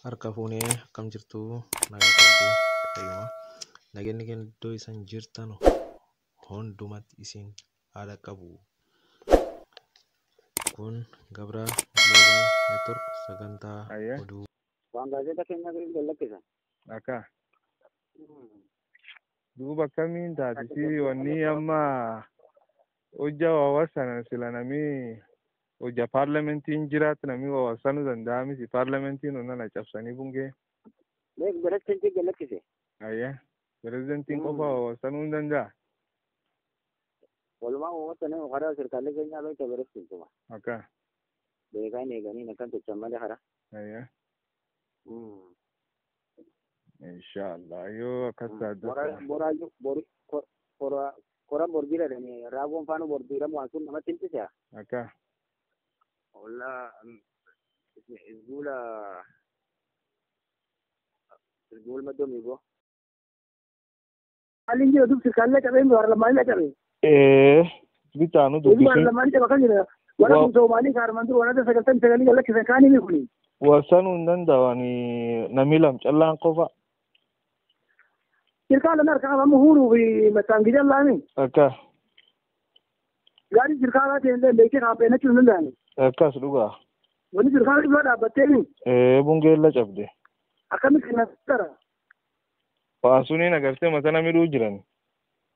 Harka fuunee akkam jirtu nagaa qabdu fayyuma. Nageenyi keenya iddoo isin jirtan hundumatti isin haadha qabu. Kun Gabra Global Network sagantaa Ayyee. Oduu. Waan gaazexaa keenya gadi lakkisan. Akka duuba akkamiin taate si wanni amma hojja waawwasan sila namni hojja paarlamentiin jiraatu namni waawwassanuu danda'a miti paarlamentiin onana cabsanii bungee. Beek pirezidantii gad lakkise. Ayyee, pirezidantiin qofa waawwassanuu hin danda'a. Walumaa uummatanii karaa sirkaalee keenyaa beekta pirezidantumaa. Akka Beekaan eeganii akkan tolchan malee karaa. Ayyee, inshallah yoo akkas taate. Boraayyuu bori kora bordiira dhanii raagoon faana bordiira waan sun namatti hin dhisa. Akka Walla isguula isguul maddoo miigoo. Maaliin jira dubsi kaallee qabeen baarlamaanii qabe. Ee, bitaanu Inni dubbisuun baarlamaanii qaba kan jira. Warra Soomaalii kaarman dura warra 99 galakkisan kaanii kuni. Wasanuu hin danda'ani namni lam callaan qofa. Sirkaa lama harkaa qabamu huuruu fi mattaangija laami. Akka Gaarii sirkaa laa ta'e illee beekee kaampeenachuu hin danda'ani. Akkas dhugaa. Wanni sirkaa dhibba dhaabbattee Ee, bungeella cabde. Akkamitti na tara. Waan suniin agartee mata namni dhuu jiran.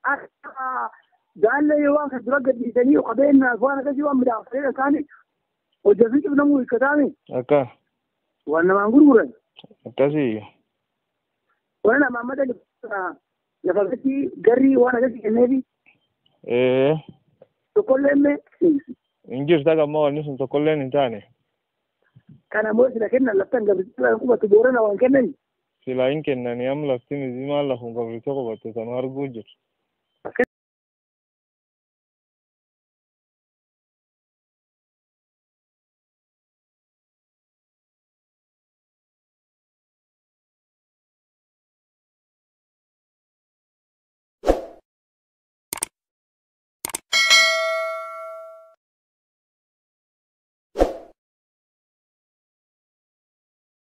Akka gaallee yoo waan kan dura gadhiisanii qabeen waan akkasii waan midhaafsanii kaanii hojjetu cufnamuu hiikkataami. Akka Waan namaan gurguran. Akkasii. Waan namaan mata lafa akkasii garrii waan akkasii kenneefi Ee, tokkollee illee hin jirta gamma wanni sun tokkolleen hin taane. Kana immoo sila kennan laftan gabricha qubatu boorana waan kennan. Silaa hin kennanii amma lafti mizimaa lafum gabricha qubatte sanuu arguu jiru.